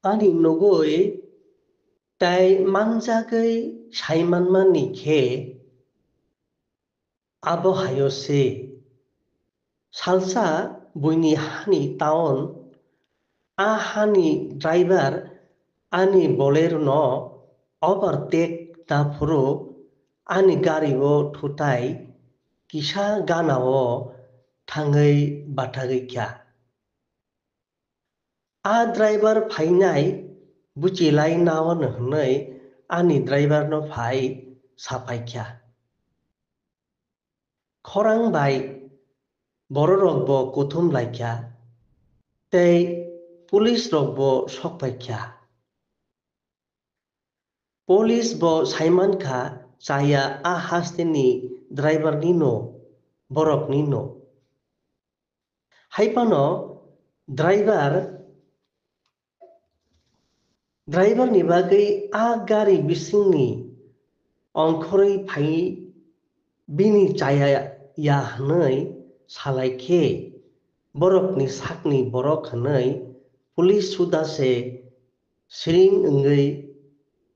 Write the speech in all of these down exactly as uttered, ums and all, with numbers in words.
Ani nugwi tai manjagwi sai manmani khe abo haio se. Salsa buini hani town, a hani driver ani Bolero no overtake ta phuru ani gari o thutai kisa gana o thangwi bathagwi kha. A driver phainai buchi lai nao hwnwi ani driver no phai saphai kha. Khorang bai bororok bo kuthum lai kha, tei police rok bo sok pai kha. Police bo sai man kha chaya a hasteni driver ni no, borok ni no. Hai phano driver Driver ni bagwi a gari bisingni ongkhorwi phai bini chaya ya hwnwi salai khe borokni sakni borok hwnwi police suda se siring wngwi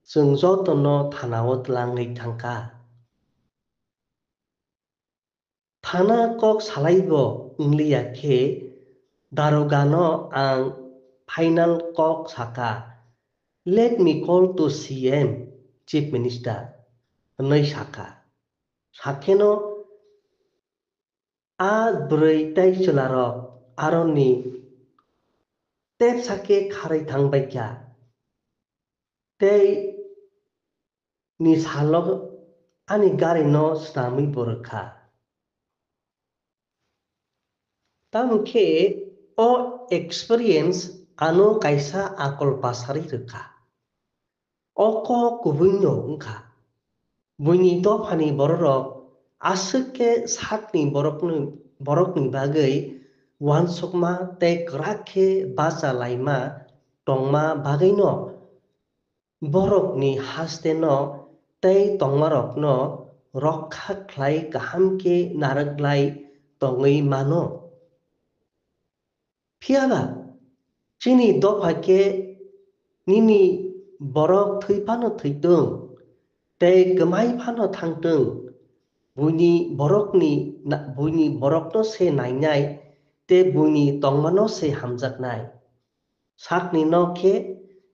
chwng jotono thanao twlangwi thangkha. Thana kok salaibo wngliya khe darogano ang final kok saka, "Let me call to C M, Chief Minister," hwnwi saka. Sakheno a bwrwi tei chwlarok aroni tepsa khe kharwi thangbaikha. Tei ni salo ani gari no swnamwi bo rwkha. Tamo khe o experience ano kaisa akol pasari rwkha. O kok kubui no wngkha. Buini dophani bororok aswk khe sakni borokni, borokni bagwi uansukma tei kwrak khe bacha laima tongma bagwino borokni hasteno tei tongmarokno rokha khlai kaham khe narwklai tongwi mano. Phiya ba, chini dopha khe nini borok thwi phano thwitwng, tei kwmai phano thangtwng, buini borokni na-, buini borokno se nainai, tei buini tongmano se hamjaknai. Sakni nok khe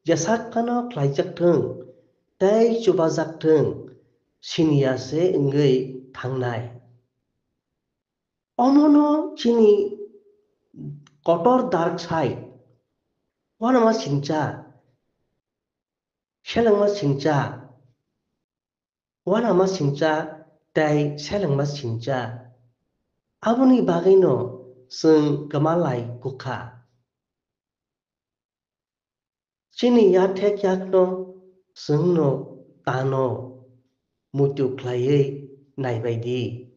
jesak phano khlaijak thung tei chubajak thung, siniya se wngwi thangnai. Omono chini kotor dark side, uanama singcha, selengma singcha, uanama singcha tei selengma singcha. Aboni bagwino chwng kwmalai kukha. Chini yathek yakno chwngno tano muitu khlaiwi naibai di.